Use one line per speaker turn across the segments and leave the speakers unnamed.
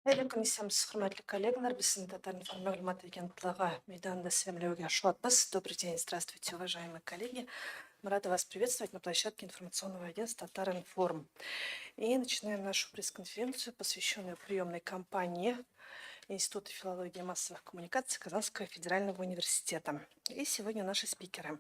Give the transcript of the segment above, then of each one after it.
Хәерле көн, исәнмесез, хөрмәтле коллегалар. Без сезне Татар-информ мәгълүмат агентлыгы мәйданында сәламләүгә шатбыз. Добрый день, здравствуйте, уважаемые коллеги. Мы рады вас приветствовать на площадке информационного агентства Татар-информ. И начинаем нашу пресс-конференцию, посвященную приемной кампании Института филологии и массовых коммуникаций Казанского федерального университета. И сегодня наши спикеры.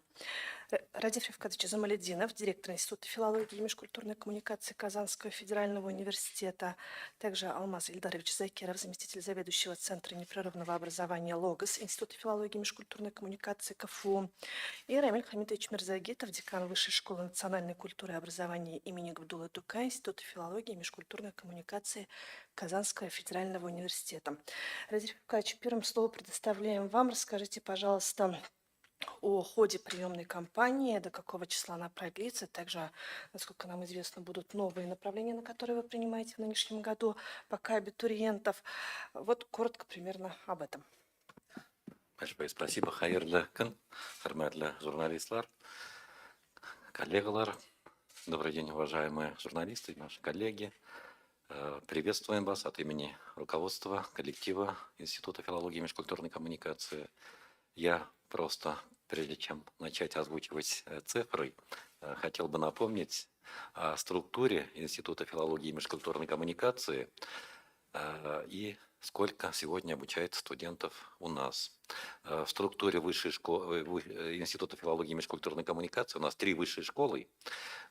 Радиф Рифкатович Замалетдинов, директор Института филологии и межкультурной коммуникации Казанского федерального университета, также Алмаз Ильдарович Закиров, заместитель заведующего Центра непрерывного образования «Логос» Института филологии и межкультурной коммуникации КФУ, и Рамиль Хамитович Мирзагитов, декан Высшей школы национальной культуры и образования имени Габдуллы Тукая Института филологии и межкультурной коммуникации Казанского федерального университета. Радиф Рифкатович, первым слово предоставляем вам. Расскажите, пожалуйста, о ходе приемной кампании, до какого числа она продлится. Также, насколько нам известно, будут новые направления, на которые вы принимаете в нынешнем году пока абитуриентов. Вот коротко примерно об этом.
Большое спасибо, хәерле көн, хөрмәтле журналистлар, коллегалар. Добрый день, уважаемые журналисты, наши коллеги. Приветствуем вас от имени руководства, коллектива Института филологии и межкультурной коммуникации. Я просто, прежде чем начать озвучивать цифры, хотел бы напомнить о структуре Института филологии и межкультурной коммуникации и сколько сегодня обучается студентов у нас. В структуре высшей школы, Института филологии и межкультурной коммуникации у нас три высшие школы.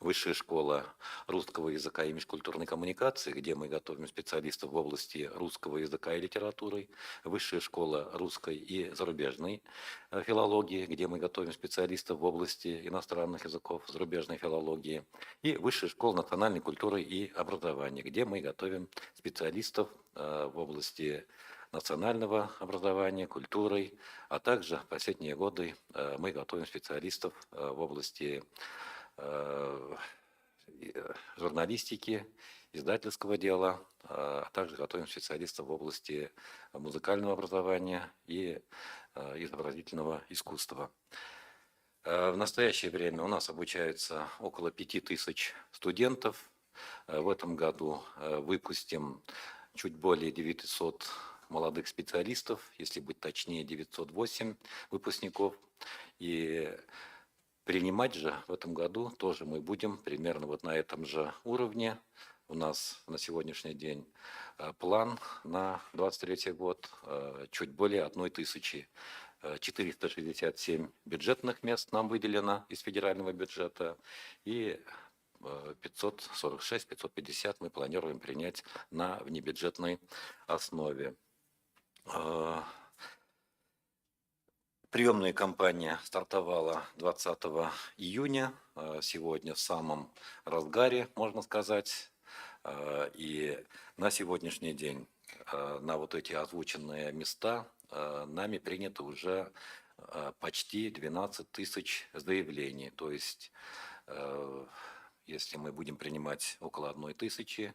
Высшая школа русского языка и межкультурной коммуникации, где мы готовим специалистов в области русского языка и литературы. Высшая школа русской и зарубежной филологии, где мы готовим специалистов в области иностранных языков, зарубежной филологии. И Высшая школа национальной культуры и образования, где мы готовим специалистов в области национального образования, культурой, а также в последние годы мы готовим специалистов в области журналистики, издательского дела, а также готовим специалистов в области музыкального образования и изобразительного искусства. В настоящее время у нас обучается около 5000 студентов. В этом году выпустим чуть более 900 молодых специалистов, если быть точнее, 908 выпускников. И принимать же в этом году тоже мы будем примерно вот на этом же уровне. У нас на сегодняшний день план на 2023 год чуть более 1000. 467 бюджетных мест нам выделено из федерального бюджета, и 546-550 мы планируем принять на внебюджетной основе. Приемная кампания стартовала 20 июня, сегодня в самом разгаре, можно сказать. И на сегодняшний день на вот эти озвученные места нами принято уже почти 12 тысяч заявлений. То есть, если мы будем принимать около 1000,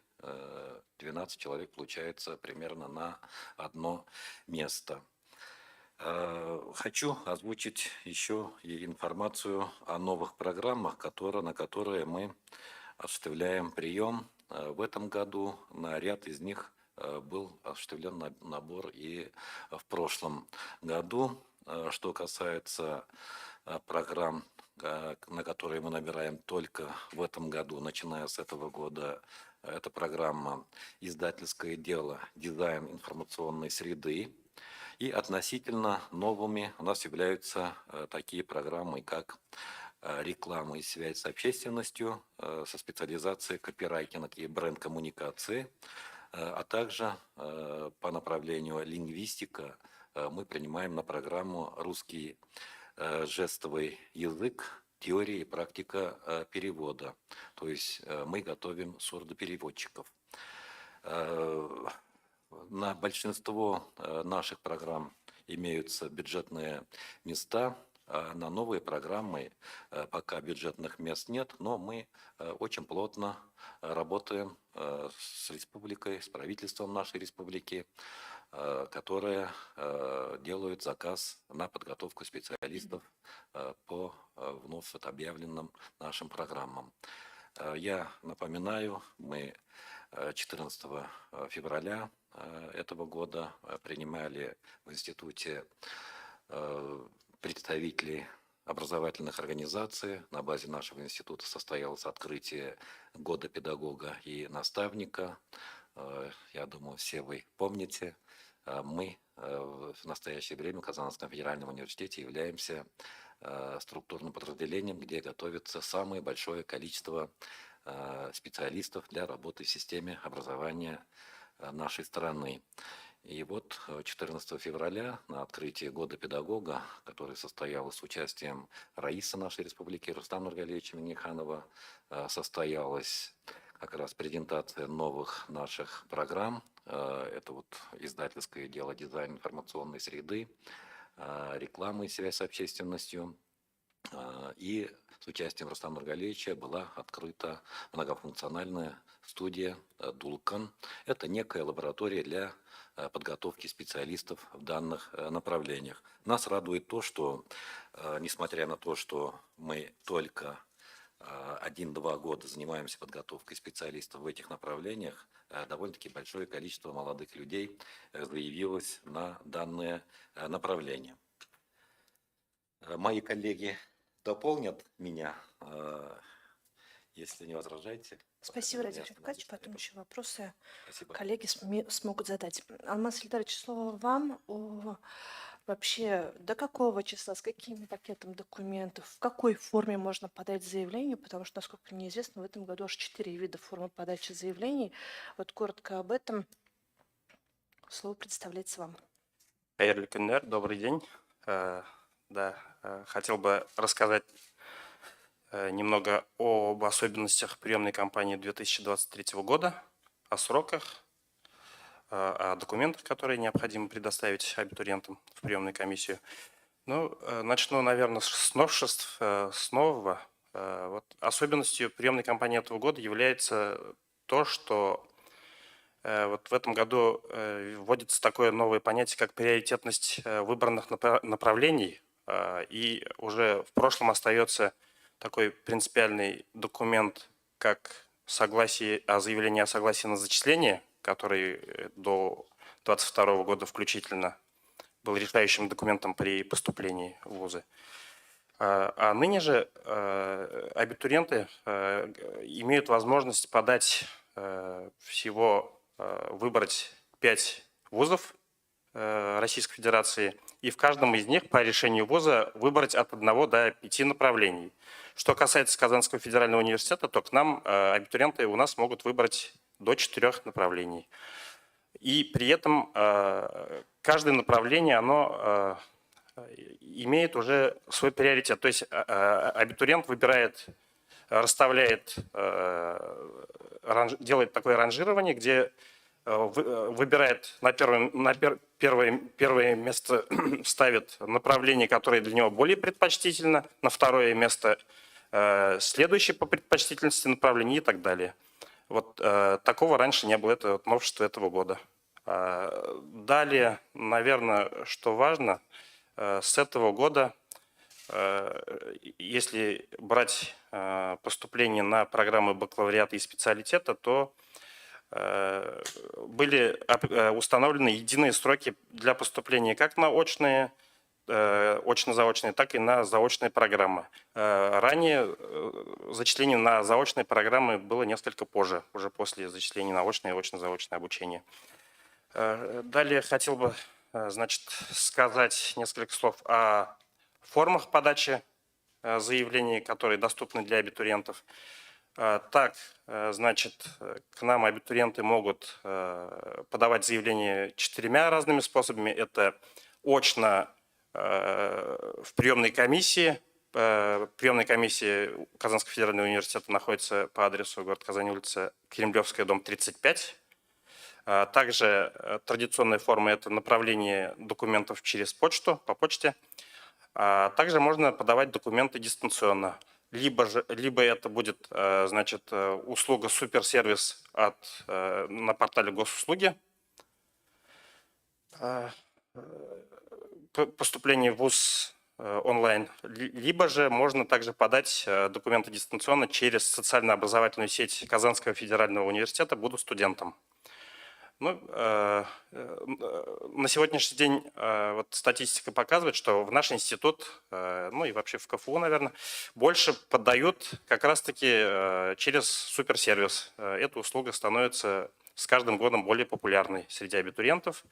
12 человек получается примерно на одно место. Хочу озвучить еще и информацию о новых программах, на которые мы осуществляем прием в этом году. На ряд из них был осуществлен набор и в прошлом году. Что касается программ, на которые мы набираем только в этом году, начиная с этого года, это программа «Издательское дело. Дизайн информационной среды». И относительно новыми у нас являются такие программы, как реклама и связь с общественностью, со специализацией копирайтинг и бренд-коммуникации, а также по направлению лингвистика мы принимаем на программу «Русский жестовый язык. Теория и практика перевода». То есть мы готовим сурдопереводчиков. На большинство наших программ имеются бюджетные места. А на новые программы пока бюджетных мест нет, но мы очень плотно работаем с республикой, с правительством нашей республики, которые делают заказ на подготовку специалистов по вновь объявленным нашим программам. Я напоминаю, мы 14 февраля этого года принимали в институте представителей образовательных организаций. На базе нашего института состоялось открытие Года педагога и наставника. Я думаю, все вы помните, мы в настоящее время в Казанском федеральном университете являемся структурным подразделением, где готовится самое большое количество специалистов для работы в системе образования нашей страны. И вот 14 февраля на открытии Года педагога, которое состоялось с участием Раиса нашей республики Рустама Нургалиевича Минниханова, состоялась как раз презентация новых наших программ. Это вот издательское дело «Дизайн информационной среды», рекламы и связь с общественностью. И с участием Рустама Нургалиевича была открыта многофункциональная студия «Дулкан». Это некая лаборатория для подготовки специалистов в данных направлениях. Нас радует то, что, несмотря на то, что мы только 1-2 года занимаемся подготовкой специалистов в этих направлениях, довольно-таки большое количество молодых людей заявилось на данное направление. Мои коллеги дополнят меня, если не возражаете.
Спасибо, Радий Рафкатович. Потом еще вопросы
Спасибо.
Коллеги смогут задать. Алмаз Ильдарович, слово вам. Вообще, до какого числа, с каким пакетом документов, в какой форме можно подать заявление, потому что, насколько мне известно, в этом году аж 4 вида формы подачи заявлений. Вот коротко об этом. Слово представляется вам.
Хәерле көннәр, добрый день. Да, хотел бы рассказать немного об особенностях приемной кампании 2023 года, о сроках, о документах, которые необходимо предоставить абитуриентам в приемную комиссию. Ну, начну, наверное, с новшеств, с нового. Вот особенностью приемной кампании этого года является то, что вот в этом году вводится такое новое понятие, как приоритетность выбранных направлений. И уже в прошлом остается такой принципиальный документ, как заявление о согласии на зачисление, который до 2022 года включительно был решающим документом при поступлении в вузы. А ныне же абитуриенты имеют возможность подать всего, выбрать 5 вузов Российской Федерации и в каждом из них по решению вуза выбрать от 1 до 5 направлений. Что касается Казанского федерального университета, то к нам абитуриенты у нас могут выбрать до 4 направлений. И при этом каждое направление, оно имеет уже свой приоритет. То есть абитуриент выбирает, расставляет, делает такое ранжирование, где выбирает на первое место ставит направление, которое для него более предпочтительно, на второе место следующее по предпочтительности направление и так далее. Вот такого раньше не было, это вот новшество этого года. Далее, наверное, что важно, с этого года, если брать поступление на программы бакалавриата и специалитета, то были установлены единые сроки для поступления как на очные, очно-заочные, так и на заочные программы. Ранее зачисление на заочные программы было несколько позже, уже после зачисления на очное и очно-заочное обучение. Далее хотел бы, значит, сказать несколько слов о формах подачи заявлений, которые доступны для абитуриентов. Так, значит, к нам абитуриенты могут подавать заявление четырьмя разными способами. Это очно в приемной комиссии. Приемная комиссия Казанского федерального университета находится по адресу: город Казань, улица Кремлевская, дом 35. Также традиционная форма – это направление документов через почту, по почте. А также можно подавать документы дистанционно. Либо это будет, значит, услуга суперсервис на портале Госуслуги. Поступление в ВУЗ онлайн, либо же можно также подать документы дистанционно через социально-образовательную сеть Казанского федерального университета «Буду студентом». Ну, на сегодняшний день вот статистика показывает, что в наш институт, ну и вообще в КФУ, наверное, больше подают как раз-таки через суперсервис. Эта услуга становится с каждым годом более популярной среди абитуриентов.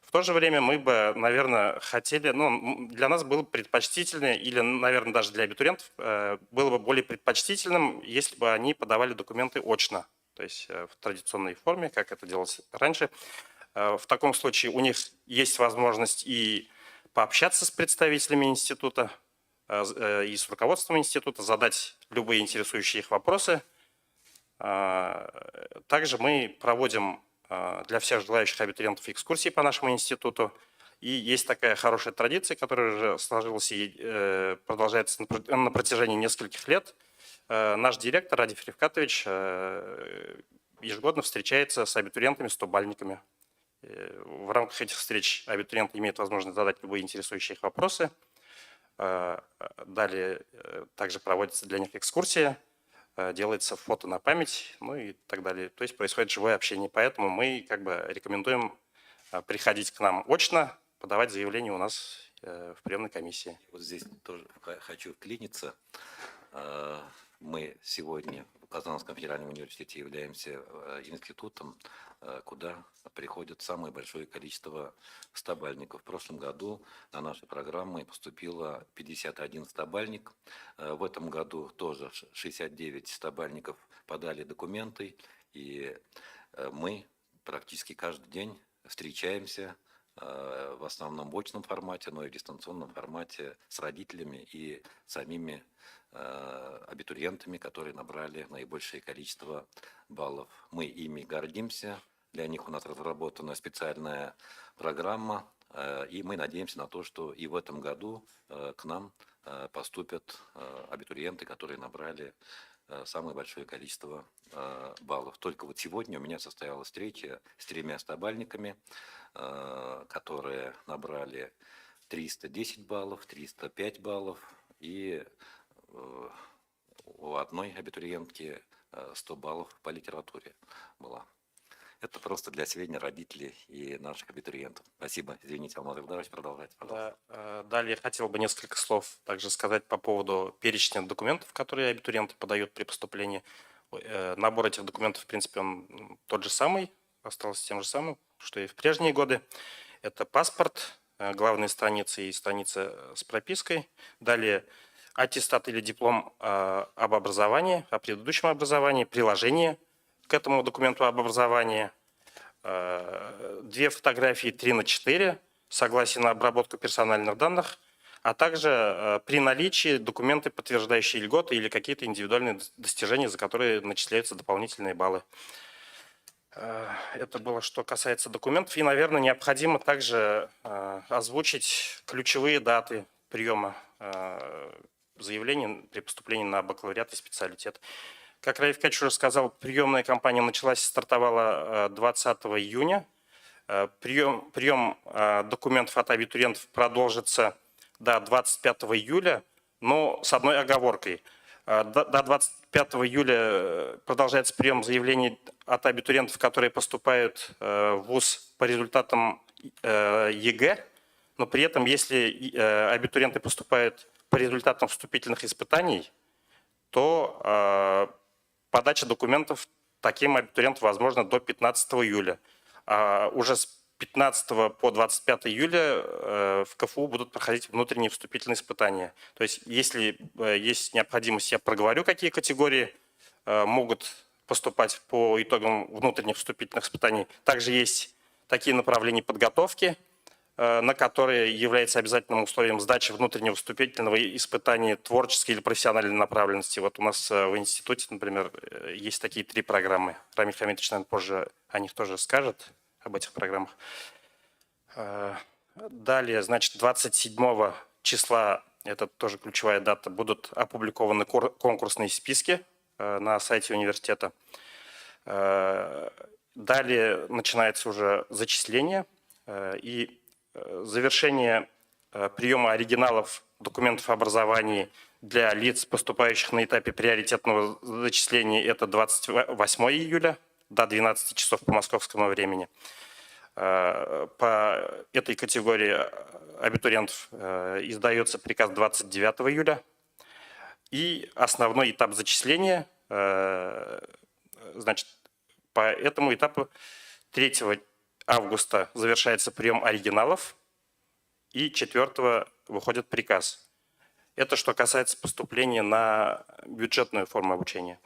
В то же время мы бы, наверное, хотели, ну, для нас было бы предпочтительнее, или, наверное, даже для абитуриентов было бы более предпочтительным, если бы они подавали документы очно, то есть в традиционной форме, как это делалось раньше. В таком случае у них есть возможность и пообщаться с представителями института, и с руководством института, задать любые интересующие их вопросы. Также мы проводим для всех желающих абитуриентов экскурсии по нашему институту. И есть такая хорошая традиция, которая уже сложилась и продолжается на протяжении нескольких лет. Наш директор Радиф Рифкатович ежегодно встречается с абитуриентами, 100-бальниками. В рамках этих встреч абитуриенты имеют возможность задать любые интересующие их вопросы. Далее также проводится для них экскурсия, делается фото на память, ну и так далее. То есть происходит живое общение. Поэтому мы как бы рекомендуем приходить к нам очно, подавать заявление у нас в приемной комиссии.
Вот здесь тоже хочу вклиниться. Мы сегодня в Казанском федеральном университете являемся институтом, куда приходит самое большое количество стобалльников. В прошлом году на наши программы поступило 51 стобалльник. В этом году тоже 69 стобалльников подали документы. И мы практически каждый день встречаемся в основном в очном формате, но и в дистанционном формате с родителями и самими абитуриентами, которые набрали наибольшее количество баллов. Мы ими гордимся, для них у нас разработана специальная программа, и мы надеемся на то, что и в этом году к нам поступят абитуриенты, которые набрали самое большое количество баллов. Только вот сегодня у меня состоялась встреча с 3 стобалльниками, которые набрали 310 баллов, 305 баллов, и у одной абитуриентки 100 баллов по литературе была. Это просто для сведения родителей и наших абитуриентов. Спасибо. Извините, Алмаз Илдарович, продолжайте, пожалуйста.
Да, далее хотел бы несколько слов также сказать по поводу перечня документов, которые абитуриенты подают при поступлении. Набор этих документов, в принципе, он тот же самый, остался тем же самым, что и в прежние годы. Это паспорт, главные страницы и страница с пропиской. Далее аттестат или диплом об образовании, о предыдущем образовании, приложение к этому документу об образовании, 2 фотографии 3 на 4, согласие на обработку персональных данных, а также при наличии документы, подтверждающие льготы или какие-то индивидуальные достижения, за которые начисляются дополнительные баллы. Это было, что касается документов. И, наверное, необходимо также озвучить ключевые даты приема заявлений при поступлении на бакалавриат и специалитет. Как Раиф Катич уже сказал, приемная кампания началась, стартовала 20 июня. Прием документов от абитуриентов продолжится до 25 июля, но с одной оговоркой. До 25 июля продолжается прием заявлений от абитуриентов, которые поступают в вуз по результатам ЕГЭ, но при этом, если абитуриенты поступают по результатам вступительных испытаний, то подача документов таким абитуриентам возможна до 15 июля. А уже с 15 по 25 июля в КФУ будут проходить внутренние вступительные испытания. То есть, если есть необходимость, я проговорю, какие категории могут поступать по итогам внутренних вступительных испытаний. Также есть такие направления подготовки, на которые является обязательным условием сдачи внутреннего вступительного испытания творческой или профессиональной направленности. Вот у нас в институте, например, есть такие 3 программы. Рамиль Хамитович, наверное, позже о них тоже скажет, об этих программах. Далее, 27 числа, это тоже ключевая дата, будут опубликованы конкурсные списки на сайте университета. Далее начинается уже зачисление и завершение приема оригиналов документов образовании для лиц, поступающих на этапе приоритетного зачисления, это 28 июля до 12 часов по московскому времени. По этой категории абитуриентов издается приказ 29 июля. И основной этап зачисления, значит, по этому этапу 3 августа завершается прием оригиналов, и 4 выходит приказ. Это что касается поступления на бюджетную форму обучения.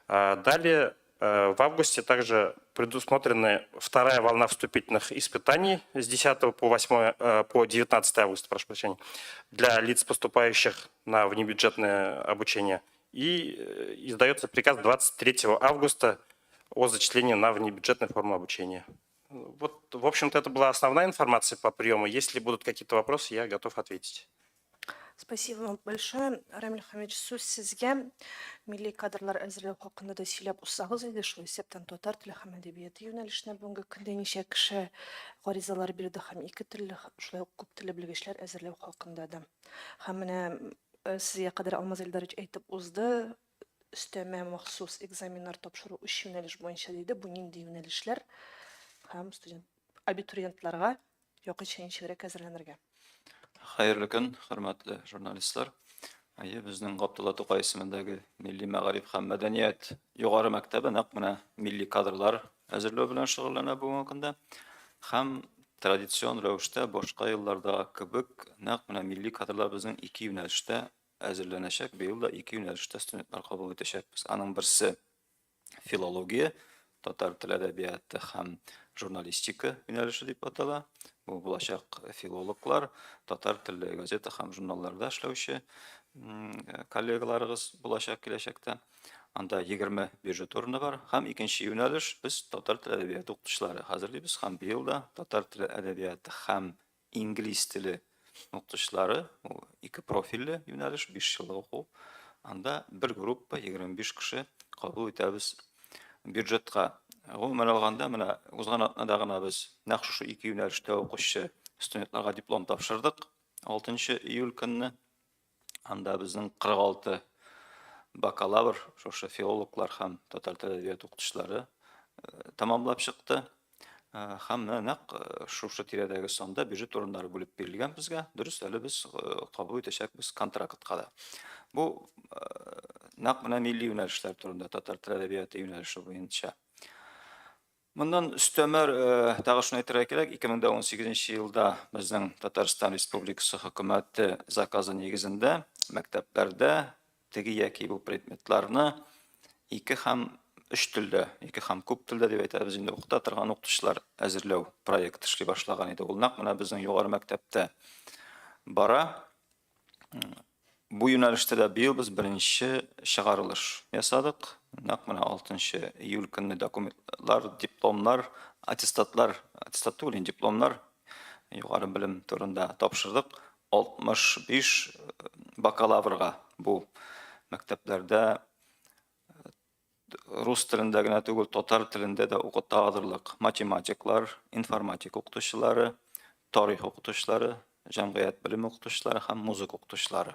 Далее в августе также предусмотрена вторая волна вступительных испытаний с 10 по 8, по 19 августа, прошу прощения, для лиц, поступающих на внебюджетное обучение. И издается приказ 23 августа о зачислении на внебюджетную форму обучения. Вот, в общем-то, это была основная информация по приему. Если будут какие-то вопросы, я готов ответить.
Спасибо вам большое. Рамиль Хамидович, сүз сезгә. Милли кадрлар әзерләү хакында да сөйләп узсагыз иде, шул исәптән татар теле һәм әдәбияты юнәлешенә бүгенге көндә ничә кеше гаризалар бирде һәм ике телле, шулай ук күп телле белгечләр әзерләү хакында да. Һәм менә сезгә кадәр Алмаз Илдарович әйтеп узды, өстәмә махсус экзаменнар тапшыру өч юнәлеш буенча диде. Бу нинди юнәлешләр һәм студент абитуриентларга якынча ничегрәк әзерләнергә?
Хәерле көн, хөрмәтле журналистлар. Әйе, безнең Габдулла Тукай исемендәге Милли мәгариф һәм мәдәният югары мәктәбе нәкъ менә милли кадрлар әзерләү белән шөгыльләнә бүгенге көндә. Һәм традицион рәвештә башка елларда кебек нәкъ менә милли кадрлар безнең ике юнәлештә әзерләнәчәк. Быел да ике юнәлештә студентлар кабул итәчәкбез. Аның берсе филология, татар тел әдәбияты һәм журналистика юнәлеше дип атала. Бу булачак филологлар, татар телле газета һәм журналларда эшләүче коллегаларыгыз булачак киләчәктә. Анда 20 бюджет урыны бар. Һәм икенче юнәлеш без татар теле әдәбияты укытучылары хәзерлибез һәм быел да татар теле әдәбияты һәм инглиз теле укытучылары, ул ике профильле юнәлеш, 5 еллык уку. Анда бер группа 25 кеше кабул итәбез бюджетка. Гомумән алганда, менә узган атнада гына без нәкъ шушы ике юнәлештә укучы студентларга диплом тапшырдык. 6 июль көнне. Анда безнең 46 бакалавр, шушы филологлар һәм татар теле әдәбияты укытучылары тәмамлап чыкты. Һәм менә нәкъ шушы тирәдәге санда бюджет урыннары бүлеп бирелгән безгә. Дөрес, әле без кабул итәчәкбез контрактка да. Бу нәкъ менә милли юнәлешләр турында, татар теле әдәбияты юнәлеше буенча. Моннан өстәмә тагы шуны әйтергә кирәк, 2018 елда безнең Татарстан Республикасы хөкүмәте заказы нигезендә мәктәпләрдә теге яки бу предметларны ике һәм өч телдә, ике һәм күп телдә дип әйтәбез инде, укыта торган укытучылар әзерләү проекты эшли башлаган иде. Ул нәкъ менә безнең югары мәктәптә бара. Бу юнәлештә дә быел без беренче чыгарылыш ясадык. Нәкъ менә 6 июль көнне документлар, дипломнар, аттестатлар, аттестат түгел, инде дипломнар югары белем турында тапшырдык. 65 бакалаврга бу мәктәпләрдә рус телендә генә түгел, татар телендә дә укыта алырлык математиклар, информатика укытучылары, тарих укытучылары, җәмгыять белеме укытучылары һәм музыка укытучылары.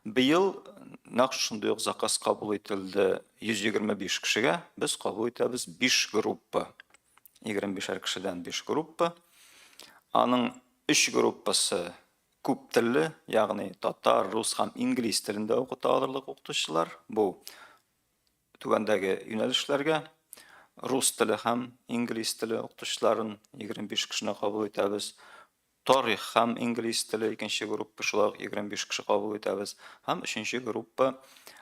Быел нәкъ шундый ук заказ кабул ителде 125 кешегә. Без кабул итәбез 5 группа. 25 кешедән 5 группа. Аның 3 группасы күп телле, ягъни татар, рус һәм инглиз телендә укыта алырлык укытучылар. Бу түбәндәге юнәлешләргә рус теле һәм инглиз теле укытучыларын 25 кешене кабул итәбез. Тарих һәм инглиз теле икенче группа, шулай ук 25 кеше кабул итәбез. Һәм өченче группа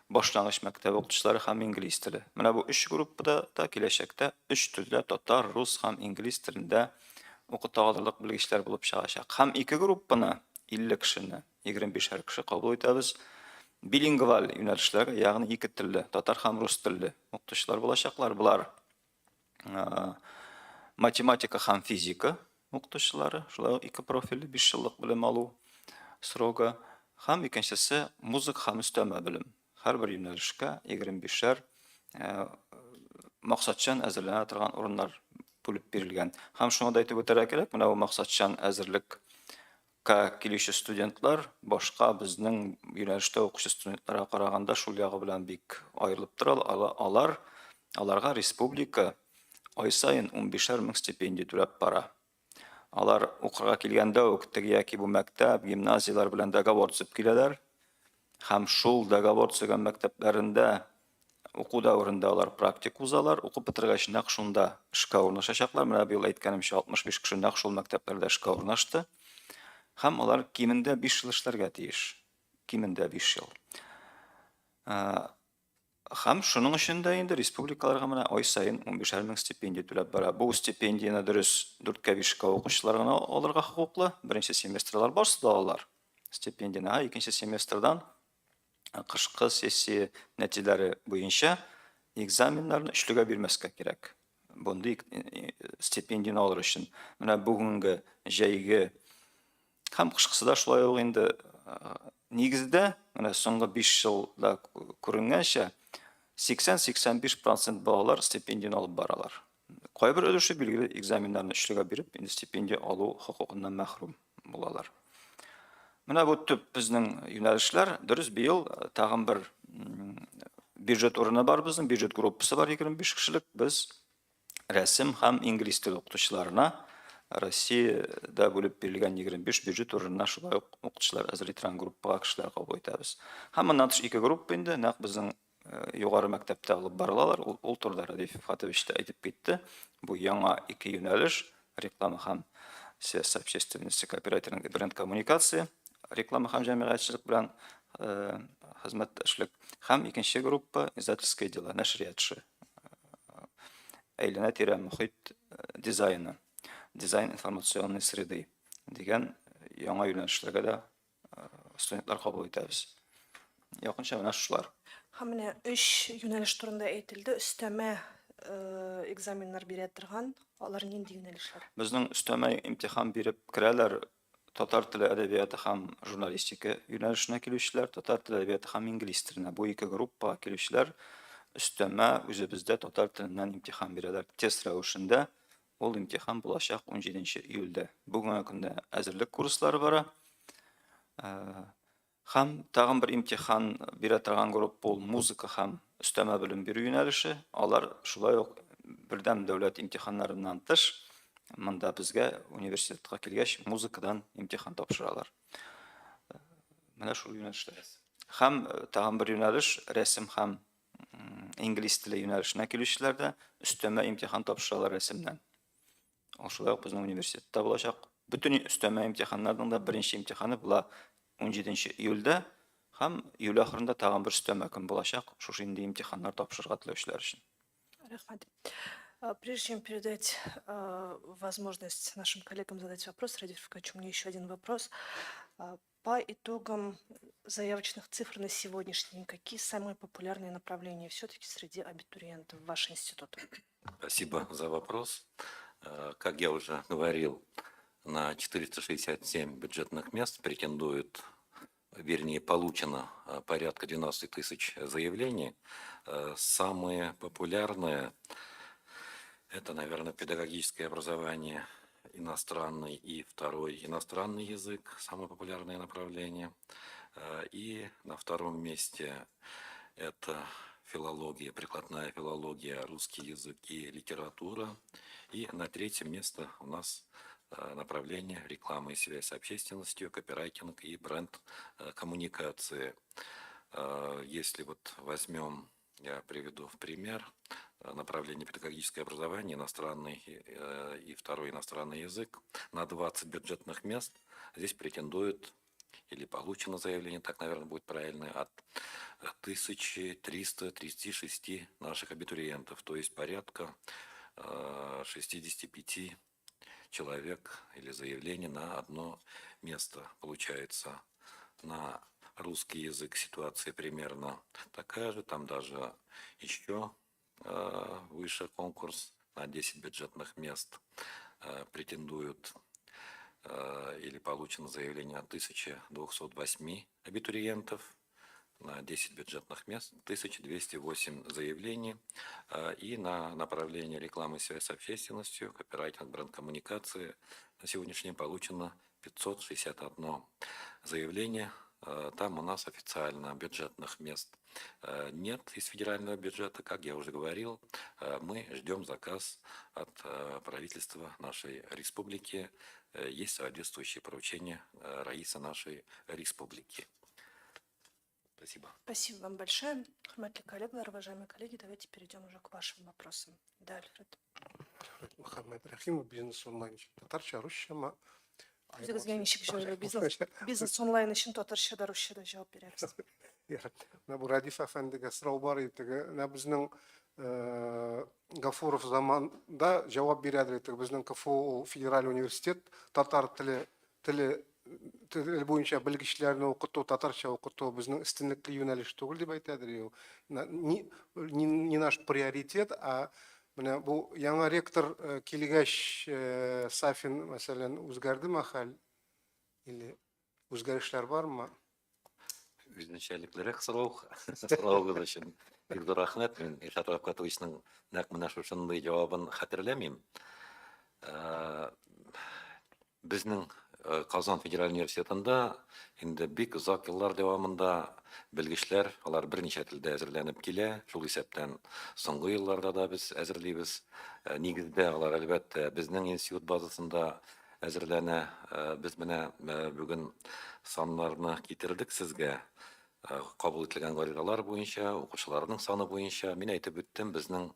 башлангыч мәктәп укытучылары һәм инглиз теле. Менә бу өч группада да киләчәктә өч телдә татар, рус һәм инглиз телендә укыта алырлык белгечләр булып чыгачак. Һәм ике группаны 50 кешене, 25 кеше кабул итәбез. Билингваль юнәлешләр, ягъни ике телле, татар һәм рус телле укытучылар булачаклар. Болар математика һәм физика укытучылары, шулай ук ике профильле 5 еллык белем алу срогы һәм икенчесе музыка һәм өстәмә белем. Һәрбер юнәлешкә 25-шәр максатчан әзерләнә торган урыннар бүлеп бирелгән. Һәм шуны да әйтеп үтәргә кирәк, менә бу максатчан әзерлек килүче студентлар башка безнең юнәлештә укучы студентларга караганда шул ягы белән бик аерылып тора. Алар аларга республика ай саен 15 мең стипендия түләп бара. Алар укырга килгәндә үк теге яки бу мәктәп, гимназияләр белән договор төзеп киләләр. Һәм шул договор төзегән мәктәпләрендә уку дәверендә алар практик узалар, укып бетергәч нәкъ шунда эшкә урнашачаклар. Менә быел әйткәнемчә 65 кеше нәкъ шул мәктәпләрдә эшкә урнашты. Һәм алар кимендә 5 ел эшләргә тиеш. Кимендә 5 ел. Һәм шуның өчен дә инде республикаларга менә ай саен 15 мең стипендия түләп бара. Бу стипендияне дөрес 4-кә 5-кә укучылар гына алырга хокуклы. Беренче семестрлар барысы да алалар стипендияне. Ә икенче семестрдан кышкы сессия нәтиҗәләре буенча экзаменнарны өчлегә бирмәскә кирәк. Мондый стипендияне алыр өчен. Менә бүгенге җәйге һәм кышкысы да шулай ук инде нигездә, менә соңгы 5 елда күренгәнчә, 80-85% балалар стипендияне алып баралар. Кайбер өлеше билгеле экзаменнарны өчлегә биреп, инде стипендия алу хокукыннан мәхрүм булалар. Менә бу төп безнең юнәлешләр. Дөрес, быел тагын бер бюджет урыны бар безнең, бюджет группасы бар 25 кешелек. Без рәсем һәм инглиз теле укытучыларына Россиядә бүлеп бирелгән 25 бюджет урынына шулай ук укытучылар әзерли торган группага кешеләр кабул итәбез. Һәм моннан тыш ике группа инде нәкъ безнең югары мәктәптә алып барылалар. Ул, ул турыда Рәдиф Фатович та әйтеп китте. Бу яңа ике юнәлеш, реклама һәм связь с общественностью, копирайтеринг и бренд коммуникация, реклама һәм җәмәгатьчелек белән хезмәттәшлек. Һәм икенче группа издательское дело, нәшрият эше. Әйләнә-тирә мохит дизайны, дизайн информационной среды дигән яңа юнәлешләргә дә студентлар кабул итәбез. Якынча менә шулар.
Һәм менә өч юнәлеш турында әйтелде. Өстәмә экзаменнар бирә торган, алар нинди юнәлешләр?
Безнең өстәмә имтихан биреп керәләр татар теле, әдәбияты һәм журналистика юнәлешенә килүчеләр, татар теле, әдәбияты һәм инглиз теленә. Бу ике группага килүчеләр өстәмә үзебездә татар теленнән имтихан бирәләр. Тест рәвешендә ул имтихан булачак 17 июльдә. Бүгенге көндә әзерлек курслары бара. Һәм тагын бер имтихан бирә торган группа ул музыка һәм өстәмә белем бирү юнәлеше. Алар шулай ук бердәм дәүләт имтиханнарыннан тыш, монда безгә университетка килгәч музыкадан имтихан тапшыралар. Менә шул юнәлешләр. Һәм тагын бер юнәлеш рәсем һәм инглиз теле юнәлешенә килүчеләр дә өстәмә имтихан тапшыралар рәсемнән. Ул шулай ук безнең университетта булачак. Бөтен өстәмә имтиханнарның да беренче имтиханы була 17 июльдә һәм июль ахырында тагын бер өстәмә көн булачак шушы инде имтиханнар тапшырырга теләүчеләр өчен.
Рәхмәт. Прежде чем передать возможность нашим коллегам задать вопрос, Радиф Рафкатович, у меня еще один вопрос. По итогам заявочных цифр на сегодняшний день, какие самые популярные направления все-таки среди абитуриентов в ваш институт?
Спасибо за вопрос. Как я уже говорил, на 467 бюджетных мест претендует, вернее, получено порядка 12 тысяч заявлений. Самые популярные – это, наверное, педагогическое образование, иностранный и второй иностранный язык, самое популярное направление. И на втором месте это филология, прикладная филология, русский язык и литература. И на третьем место у нас направление реклама и связь с общественностью, копирайтинг и бренд коммуникации. Если вот возьмем, я приведу в пример, направление педагогическое образование, иностранный и второй иностранный язык, на 20 бюджетных мест здесь претендует или получено заявление, так, наверное, будет правильно, от 1336 наших абитуриентов, то есть порядка 65 человек или заявление на одно место получается. На русский язык ситуация примерно такая же, там даже еще выше конкурс, на 10 бюджетных мест претендуют или получено заявление от 1208 абитуриентов. На 10 бюджетных мест 1208 заявлений. И на направление рекламы и связь с общественностью, копирайтинг, бренд-коммуникации на сегодняшний день получено 561 заявление. Там у нас официально бюджетных мест нет из федерального бюджета. Как я уже говорил, мы ждем заказ от правительства нашей республики. Есть соответствующие поручения Раиса нашей республики. Спасибо.
Спасибо вам большое. Хөрмәтле коллегалар, уважаемые коллеги, давайте перейдем уже к вашим вопросам. Да, Альфред.
Мөхәммәт Рәхимов, Бизнес онлайн. Татарча, русчамы?
Үзегезгә ничек җайлы? Бизнес, бизнес онлайн өчен татарча да, русча да җавап бирәбез.
Менә бу Рәдиф әфәндегә сорау бар иде. Теге, менә безнең Гафуров заманда җавап бирәдер иде. Безнең КФУ ул федераль университет, татар теле буенча белгечләрне укыту, татарча укыту безнең өстенлекле юнәлеш түгел дип әйтәдер. Не наш приоритет, а менә бу яңа ректор килгәч, Сафин, мәсәлән, үзгәрдеме хәл? Или үзгәрешләр бармы?
Үзенчәлеклерәк сорау соравыгыз өчен бик зур рәхмәт. Мин Илшат Рафкатовичның нәкъ менә шушындый җавабын хәтерләмим. Безнең Казан федераль университетында инде бик озак еллар дәвамында белгечләр, алар берничә телдә әзерләнеп килә. Шул исәптән соңгы елларда да без әзерлибез. Нигездә алар, әлбәттә, безнең институт базасында әзерләнә. Без менә бүген саннарны китердек сезгә. Кабул ителгән гаризалар буенча, укучыларның саны буенча. Мин әйтеп үттем, безнең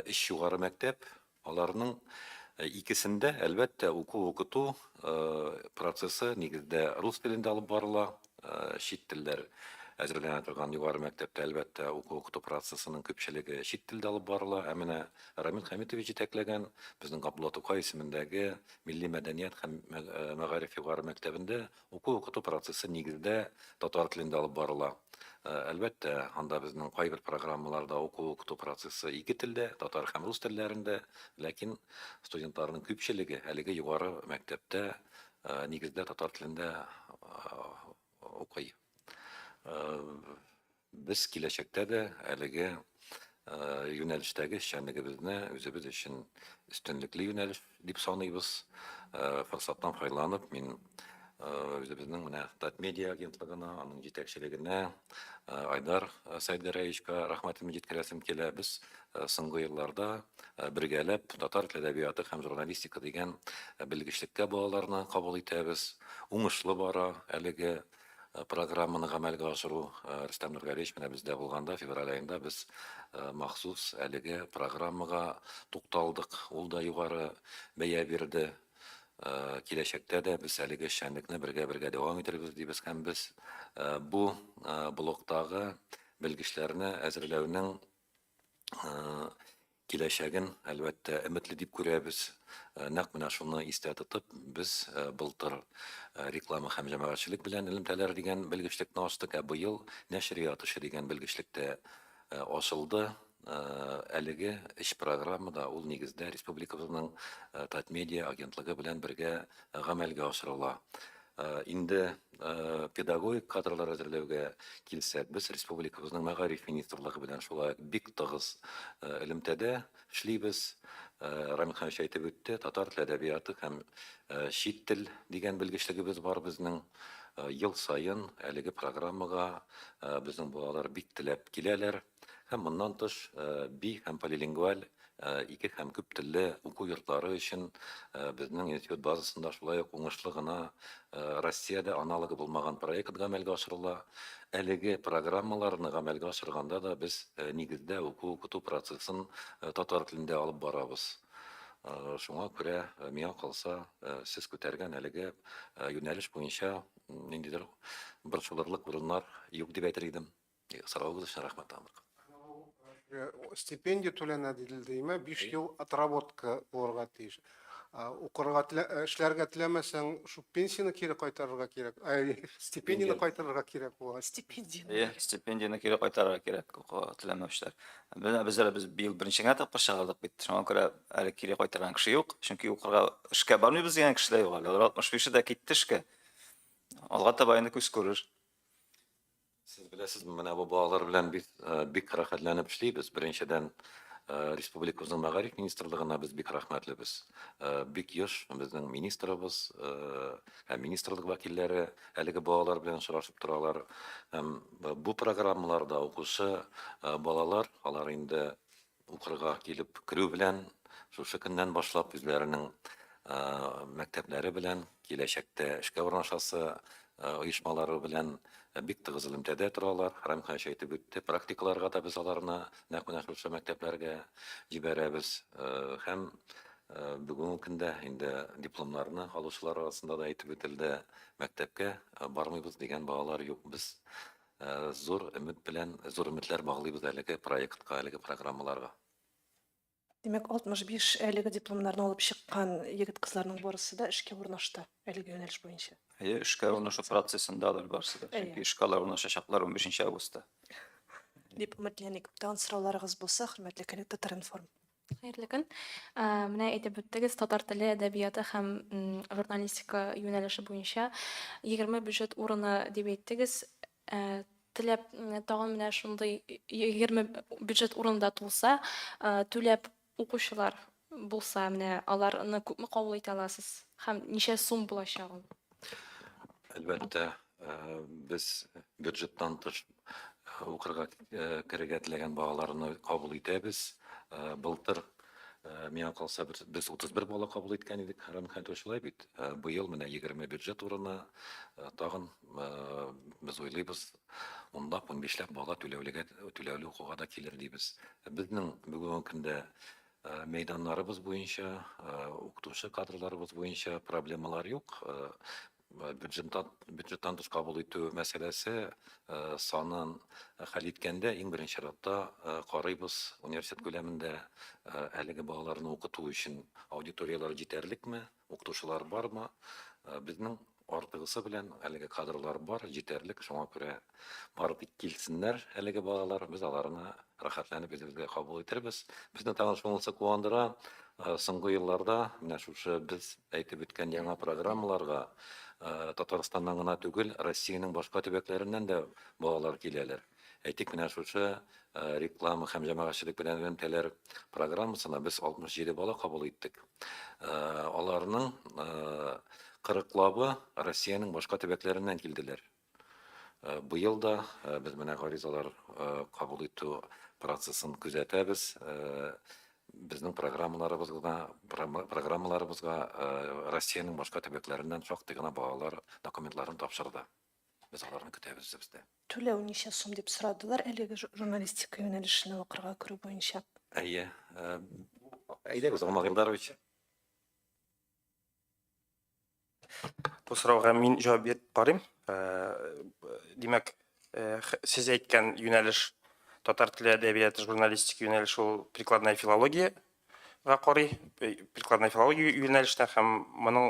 өч югары мәктәп, аларның икесендә, әлбәттә, уку-укыту процессы нигездә рус телендә алып барыла. Чит телләр әзерләнә торган югары мәктәптә, әлбәттә, уку-укыту процессының күпчелеге чит телдә алып барыла. Ә менә Рамил Хәмитович җитәкләгән безнең Габдулла Тукай исемендәге Милли мәдәният һәм мәгариф югары мәктәбендә уку-укыту процессы нигездә татар телендә алып барыла. Әлбәттә, анда безнең кайбер программаларда уку-укыту процессы ике телдә, татар һәм рус телләрендә, ләкин студентларның күпчелеге әлеге югары мәктәптә нигездә татар телендә укый. Без киләчәктә дә әлеге юнәлештәге эшчәнлегебезне үзебез өчен өстенлекле юнәлеш дип саныйбыз. Форсаттан файдаланып, мин үзебезнең менә Татмедиа агентлыгына, аның җитәкчелегенә, Айдар Сәйдгәрәевичка рәхмәтемне җиткерәсем килә. Без соңгы елларда бергәләп татар теле әдәбияты һәм журналистика дигән белгечлеккә балаларны кабул итәбез. Уңышлы бара әлеге программаны гамәлгә ашыру. Рөстәм Нургалиевич менә бездә булганда, февраль аенда без махсус әлеге программага тукталдык. Ул да югары бәя бирде. Киләчәктә дә без әлеге эшчәнлекне бергә-бергә дәвам итербез дибез һәм без бу блоктагы белгечләрне әзерләүнең киләчәген, әлбәттә, өметле дип күрәбез. Нәкъ менә шуны истә тотып, без былтыр реклама һәм җәмәгатьчелек белән элемтәләр дигән белгечлекне ачтык, ә быел нәшрият эше дигән белгечлек тә ачылды. Әлеге эш программада ул нигездә республикабызның Татмедиа агентлыгы белән бергә гамәлгә ашырыла. Инде педагогик кадрлар әзерләүгә килсәк, без республикабызның мәгариф министрлыгы белән шулай ук бик тыгыз элемтәдә эшлибез. Рамил Хәмитович әйтеп үтте, татар теле әдәбияты һәм чит тел дигән белгечлегебез бар безнең. Ел саен әлеге программага безнең балалар бик теләп киләләр. Һәм моннан тыш би һәм полилингваль ике һәм күп телле уку йортлары өчен безнең институт базасында шулай ук уңышлы гына Россиядә аналогы булмаган проект гамәлгә ашырыла. Әлеге программаларны гамәлгә ашырганда да без нигездә уку-укыту процессын татар телендә алып барабыз. Шуңа күрә, миңа калса, сез күтәргән әлеге юнәлеш буенча ниндидер борчылырлык урыннар юк дип әйтер идем. Соравыгыз өчен рәхмәт, Амр.
Стипендия түләнә диелде, име? 5 ел отработка булырга тиеш. Укырга эшләргә теләмәсәң, шул пенсияне кире кайтарырга кирәк. Стипендияне кайтарырга кирәк була.
Стипендияне.
Әйе, стипендияне кире кайтарырга кирәк укырга теләмәүчеләр. Менә без әле без быел беренче генә тапкыр чыгардык бит. Шуңа күрә әле кире кайтарган кеше юк. Чөнки укырга эшкә бармыйбыз дигән кеше дә юк әле. Алар 65-е дә китте эшкә. Алга таба инде күз күрер.
Сез беләсезме, менә бу балалар белән без бик рәхәтләнеп эшлибез. Беренчедән, республикабызның мәгариф министрлыгына без бик рәхмәтлебез. Бик еш безнең министрыбыз һәм министрлык вәкилләре әлеге балалар белән очрашып торалар. Һәм бу программаларда укучы балалар, алар инде укырга килеп керү белән шушы көннән башлап үзләренең мәктәпләре белән, киләчәктә эшкә урнашасы оешмалары белән бик тыгыз элемтәдә торалар. Рәм хаҗи әйтеп үтте, практикаларга да без аларны нәкъ менә шушы мәктәпләргә җибәрәбез. Һәм бүгенге көндә инде дипломнарны алучылар арасында да әйтеп үтелде, мәктәпкә бармыйбыз дигән балалар юк. Без зур өмет белән, зур өметләр баглыйбыз әлеге проектка, әлеге программаларга.
Димәк, 65 әлеге дипломнарны алып чыккан егет-кызларның барысы да эшкә урнашты әлеге юнәлеш буенча.
Әйе, эшкә урнашу процессында алар барысы да. Чөнки эшкә алар урнашачаклар 15 августта.
Дип өметләник. Тагын сорауларыгыз булса, хөрмәтле коллег Татар-информ.
Хәерле көн. Менә әйтеп үттегез, татар теле, әдәбияты һәм журналистика юнәлеше буенча 20 бюджет урыны дип әйттегез. Теләп тагын менә шундый 20 бюджет урыны да тулса, түләп укучылар булса, менә аларны күпме кабул итә аласыз һәм ничә сум булачак ул?
Әлбәттә, без бюджеттан тыш укырга керергә теләгән балаларны кабул итәбез. Былтыр, миңа калса, без 31 бала кабул иткән идек, Рамил Хәмитович, шулай бит? Быел менә 20 бюджет урыны, тагын без уйлыйбыз, унлап, унбишләп бала түләүлегә, түләүле укуга да килер дибез. Безнең бүгенге көндә мәйданнарыбыз буенча, укытучы кадрларыбыз буенча проблемалар юк. Бюджеттан, бюджеттан тыш кабул итү мәсьәләсе санын хәл иткәндә иң беренче чиратта карыйбыз университет күләмендә әлеге балаларны укыту өчен аудиторияләр җитәрлекме, укытучылар бармы? Безнең артыгысы белән әлеге кадрлар бар, җитәрлек, шуңа күрә бары тик килсеннәр әлеге балалар, без аларны рәхәтләнеп үзебезгә кабул итербез. Безне тагын шунысы куандыра, соңгы елларда менә шушы без әйтеп үткән яңа программаларга Татарстаннан гына түгел, Россиянең башка төбәкләреннән дә балалар киләләр. Әйтик, менә шушы реклама һәм җәмәгатьчелек белән элемтәләр программасына без 67 бала кабул иттек. Аларның кырыклабы Россиянең башка төбәкләреннән килделәр. Быел да без менә гаризалар кабул итү процессын күзәтәбез. Безнең программаларыбызга, программаларыбызга Россиянең башка төбәкләреннән шактый гына балалар документларын тапшырды. Без аларны көтәбез үзебездә.
Түләү ничә сум дип сорадылар әлеге журналистика юнәлешенә укырга керү буенча.
Әйе. Әйдәгез, Алмаз Илдарович.
Бу сорауга мин җавап биреп карыйм. Димәк, сез әйткән юнәлеш татар теле, әдәбияты, журналистика юнәлеше ул прикладная филологиягә карый, прикладная филология юнәлешенә һәм моның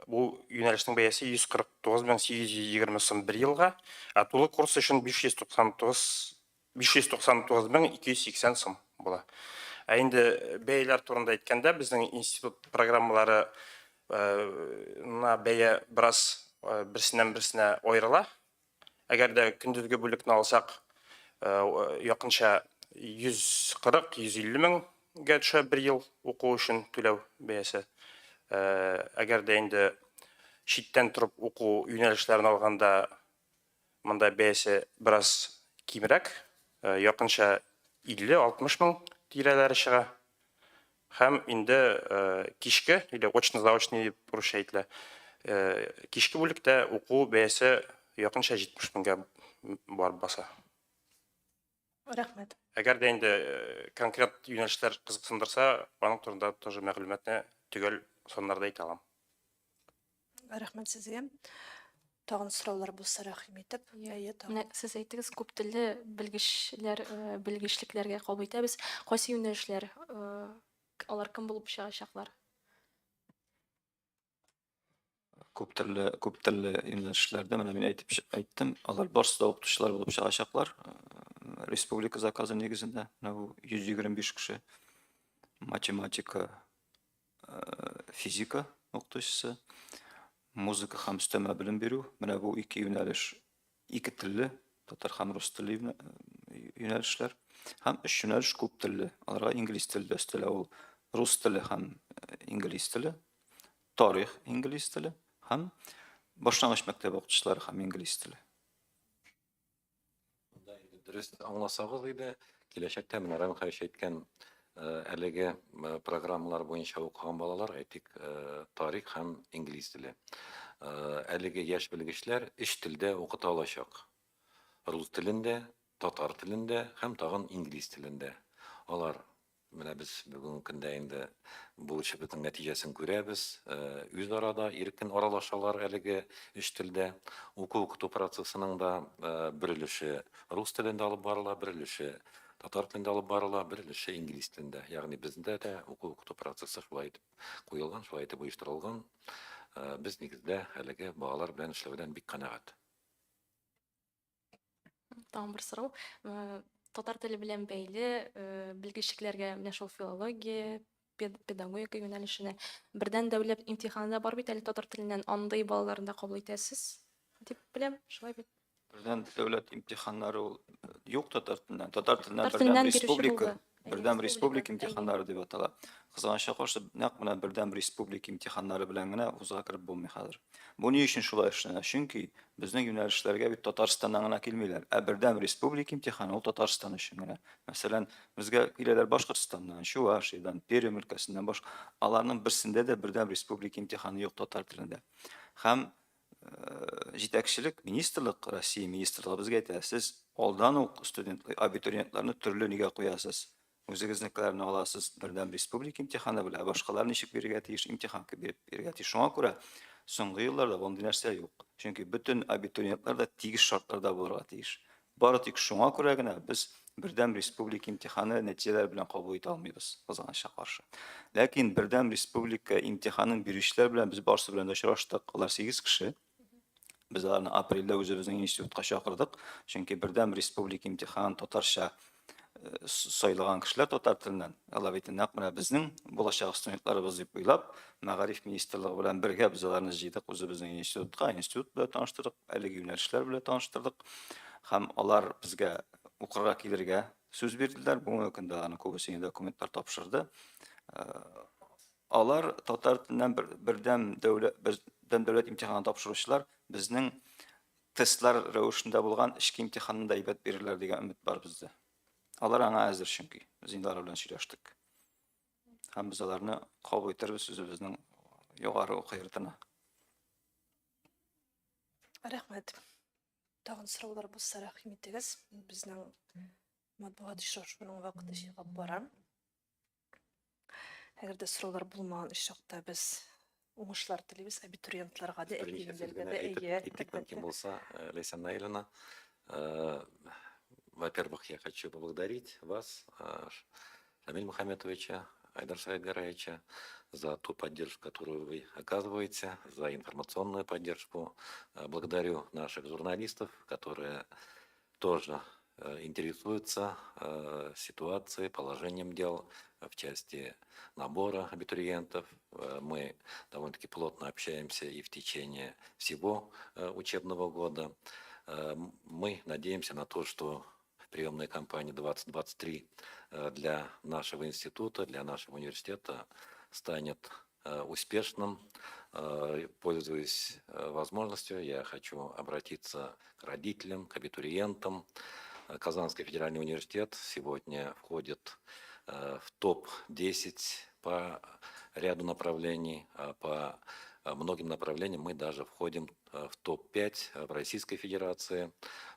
бу юнәлешнең бәясе 149 820 сум бер елга, ә тулы курс өчен 599 599 280 сум була. Ә инде бәяләр турында әйткәндә, безнең институт программалары на бәя бераз берсеннән берсенә аерыла. Әгәр дә көндезге бүлекне алсак, якынча 140-150 меңгә төшә бер ел уку өчен түләү бәясе. Әгәр дә инде читтән торып уку юнәлешләрен алганда, Монда бәясе бераз кимрәк, якынча 50-60 мең тирәләре чыга. Һәм инде кичке, или очно-заочный дип русча әйтелә, кичке бүлектә уку бәясе якынча 70 меңгә барып баса.
Рәхмәт.
Әгәр дә инде конкрет юнәлешләр кызыксындырса, аның турында тоже мәгълүматны төгәл саннарда әйтә алам.
Рәхмәт сезгә. Тагын сораулар булса, рәхим итеп.
Әйе, тагын. Менә сез әйттегез, күп телле белгечләр, белгечлекләргә кабул итәбез. Кайсы юнәлешләр, алар кем булып чыгачаклар?
Күп төрле, күп телле юнәлешләрдә менә мин әйтеп әйттем, алар барысы да укытучылар булып чыгачаклар. Республика заказы нигезендә менә бу 125 кеше математика, физика укытучысы, музыка һәм өстәмә белем бирү. Менә бу ике юнәлеш ике телле. татар һәм рус теле юнәлешләр. Һәм өч юнәлеш күп телле. Аларга инглиз теле дә өстәлә. Ул рус теле һәм инглиз теле, тарих инглиз теле һәм башлангыч мәктәп укытучылары һәм инглиз теле.
Монда инде дөрес аңласагыз иде, киләчәктә менә Рамил Хәбич әйткән әлеге программалар буенча укыган балалар, әйтик, тарих һәм инглиз теле. Әлеге яшь белгечләр өч телдә укыта алачак. Рус телендә, татар телендә һәм тагын инглиз телендә. Алар Менә без бүгенге көндә инде бу эшебезнең нәтиҗәсен күрәбез. Үзара да иркен аралашалар әлеге өч телдә. Уку-укыту процессының да бер өлеше рус телендә алып барыла, бер өлеше татар телендә алып барыла, бер өлеше инглиз телендә. Ягъни бездә дә уку-укыту процессы шулай итеп куелган, шулай итеп оештырылган. Без нигездә әлеге балалар белән эшләүдән бик канәгать.
Тагын бер сорау. Татар теле белән бәйле белгечлекләргә, менә шул филология, педагогика юнәлешенә бердән дәүләт имтиханы да бар бит әле татар теленнән. Андый балаларны да кабул итәсез дип беләм, шулай бит?
Бердән дәүләт имтиханнары ул юк татар теленнән. Татар теленнән бердәм республика, бердәм республика имтиханнары дип атала. Кызганычка каршы, нәкъ менә бердәм республика имтиханнары белән генә вузга кереп булмый хәзер. Бу ни өчен шулай эшләнә? Чөнки безнең юнәлешләргә бит Татарстаннан гына килмиләр, ә бердәм республика имтиханы ул Татарстан өчен генә. Мәсәлән, безгә киләләр Башкортстаннан, Чувашиядән, Пермь өлкәсеннән, баш аларның берсендә дә бердәм республика имтиханы юк татар телендә. Һәм җитәкчелек, министрлык, Россия министрлыгы безгә әйтә, сез алдан ук студент, абитуриентларны төрле нигә куясыз? Үзегезнекеләрне аласыз бердәм республика имтиханы белән, ә башкалар ничек бирергә тиеш, имтихан биреп бирергә тиеш. Шуңа күрә соңгы елларда мондый нәрсә юк. Чөнки бөтен абитуриентлар да тигез шартларда булырга тиеш. Бары тик шуңа күрә генә без бердәм республика имтиханы нәтиҗәләре белән кабул итә алмыйбыз, кызганычка каршы. Ләкин бердәм республика имтиханын бирүчеләр белән без барысы белән дә очраштык. Алар 8 кеше. Без аларны апрельдә үзебезнең институтка чакырдык, чөнки бердәм республика имтиханын татарча э, сайлаган кешеләр татар теленнән, алар бит нәкъ менә безнең булачак студентларыбыз дип уйлап, мәгариф министрлыгы белән бергә без аларны җыйдык үзебезнең институтка, институт белән таныштырдык, әлеге юнәлешләр белән таныштырдык һәм алар безгә укырга килергә сүз бирделәр. Бүгенге көндә аларның күбесе инде документлар тапшырды. Э, Алар татар теленнән бер, бердәм дәүләт бердәм дәүләт имтиханын тапшыручылар безнең тестлар рәвешендә булган эчке имтиханны да әйбәт бирерләр дигән өмет бар бездә. Алар аңа әзер чөнки. Без инде алар белән сөйләштек. Һәм без аларны кабул итербез үзебезнең югары уку йортына.
Рәхмәт. Тагын сораулар булса, рәхим итегез. Безнең матбугат очрашуының вакыты чыгып бара. Әгәр дә сораулар булмаган очракта без уңышлар телибез абитуриентларга да, әти-әниләргә дә.
Әйе, әйтик, мөмкин булса, э, Ләйсән Наилевна, э, во-первых, я хочу поблагодарить вас, э, Шамиль Мухаметовича, Айдар Саидгараевича, за ту поддержку, которую вы оказываете, за информационную поддержку. Благодарю наших журналистов, которые тоже интересуются ситуацией, положением дел в части набора абитуриентов. Мы довольно-таки плотно общаемся и в течение всего учебного года. Мы надеемся на то, что приемная кампания 2023 для нашего института, для нашего университета станет успешным. Пользуясь возможностью, я хочу обратиться к родителям, к абитуриентам. Казанский федеральный университет сегодня входит в топ-10 по ряду направлений, по многим направлениям мы даже входим в топ-5 в Российской Федерации.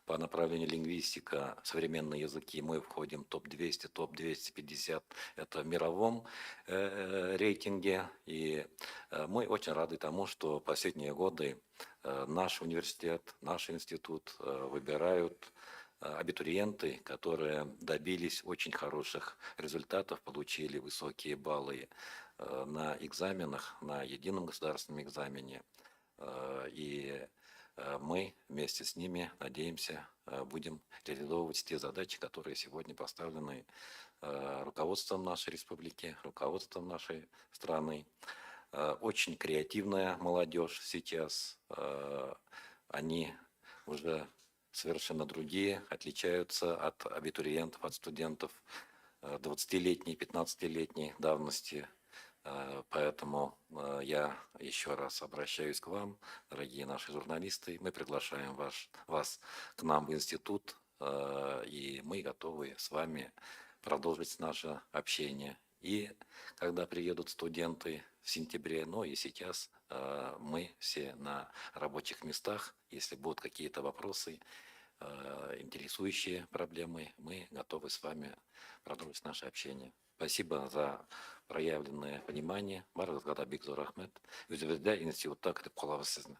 По направлению лингвистика, современные языки мы входим в топ-200, топ-250, это в мировом рейтинге. И мы очень рады тому, что последние годы наш университет, наш институт выбирают абитуриенты, которые добились очень хороших результатов, получили высокие баллы на экзаменах, на едином государственном экзамене. И мы вместе с ними, надеемся, будем реализовывать те задачи, которые сегодня поставлены руководством нашей республики, руководством нашей страны. Очень креативная молодежь сейчас. Они уже совершенно другие, отличаются от абитуриентов, от студентов 20-летней, 15-летней давности. Поэтому я еще раз обращаюсь к вам, дорогие наши журналисты. Мы приглашаем вас к нам в институт, и мы готовы с вами продолжить наше общение. И когда приедут студенты в сентябре, но и сейчас мы все на рабочих местах. Если будут какие-то вопросы, интересующие проблемы, мы готовы с вами продолжить наше общение. Спасибо за проявленное внимание. Барыгызга да бик зур рәхмәт. Үзебездә институтта көтеп калабыз сезне.